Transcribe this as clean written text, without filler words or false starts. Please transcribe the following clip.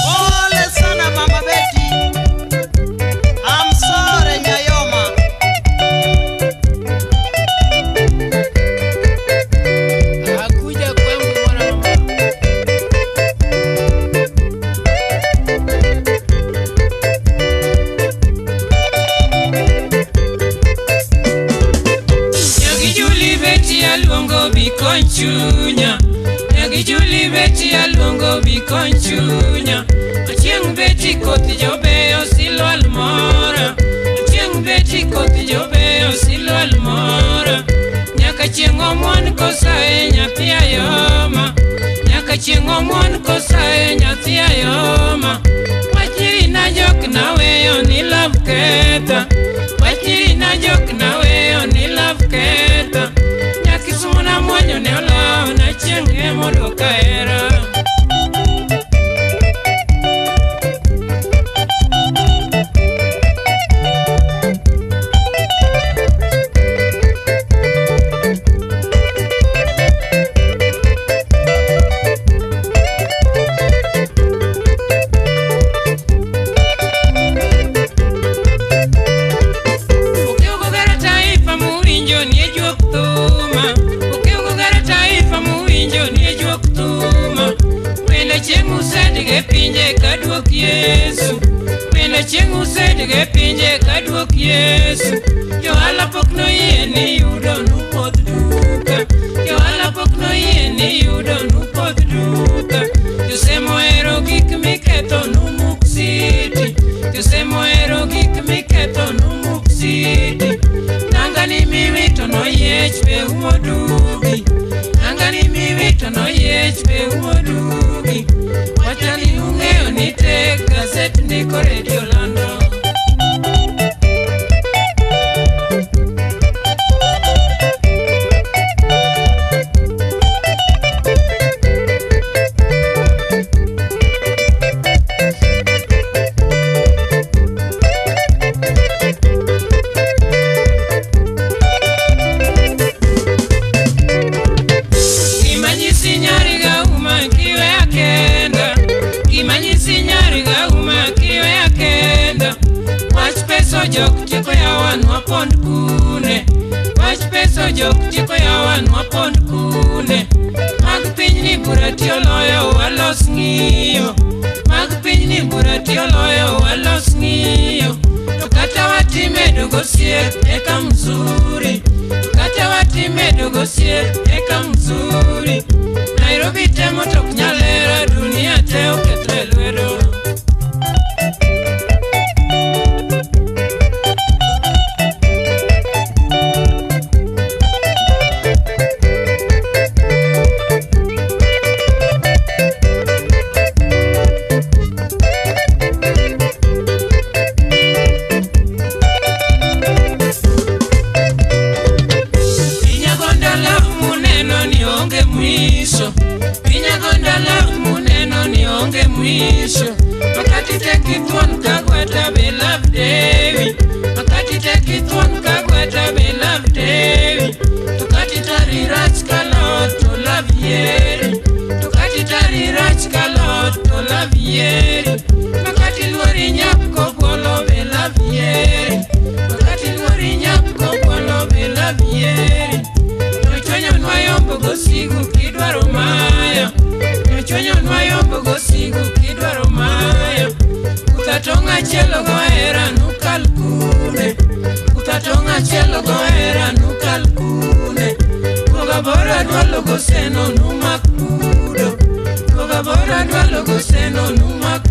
Pole sana Mama Betty. I'm sorry Nyayoma. Hakuja kwangu mwana mama. Nyagijuli Betty aluongo bikony chunya. Nyagijuli Betty aluongo bikony chunya. Achieng' Betty koth jobeyo silwal mora. Achieng' Betty koth jobeyo silwal mora. Nyaka chieng' omwon kosae nyathi ayoma. Nyaka chieng' omwon kosae nyathi ayoma. Wach nyiri na jok naweyo ni love ketha. Wach nyiri na jok naweyo ni love ketha. Nyakisumuna mwanyo ne olawo na chieng' emoduoka hera. Ukiugo gara taifa muwinjo ni e juok thuma. Ukiugo gara taifa muwinjo ni e juok thuma. Wende chieng' usedge pinje kaduok Yesu. Wende chieng' usedge pinje kaduok Yesu. Johala pok noyie ni yudo nupodh duka. Johala pok noyie ni yudo nupodh duka. Josemo ohero gik miketho numuk siti. Josemo ohero gik miketho numuk siti. Nanga ni miwito noyiech be umo dugi. Nanga ni miwito noyiech be umo dugi. Wacha ni ung'eyo ni tek gazet ndiko redio lando. Gimanyisi nyari gauma kiweya kenda. Gimanyisi nyari gauma kiweya kenda. Wach pesa ojok tieko yawanwa pond kune. Wach pesa ojok tieko yawanwa pond kune. Mag pinyni bura tiyo loyo walos ng'iyo. Mag pinyni bura tiyo loyo walos ng'iyo. To kata watime dogo siep eka mzuri. To kata watime dogo siep eka mzuri. Nairobi temo tok nyalera dunia te okethre lwedo. Pinyagonda love muneno ni onge mwisho. Pinyagonda love muneno ni onge mwisho. Wakati teki thuon kagweta be love dewi. Wakati teki thuon kagweta be love dewi. Tukati tari rach kalot to love yieri. Tukati tari rach kalot to love yieri. Wakati luori nyap kogwolo be love yieri. Wakati luori nyap kogwolo be love yieri. Nochwenyo nwayombo gosigu kidwaro maya. Nochwenyo nwayombo gosigu kidwaro maya. Kuthatong' achiel gohera nukal kune. Kuthatong' achiel gohera nukal kune. Duoga bora dwalo goseno numak kudo. Duoga bora dwalo goseno numak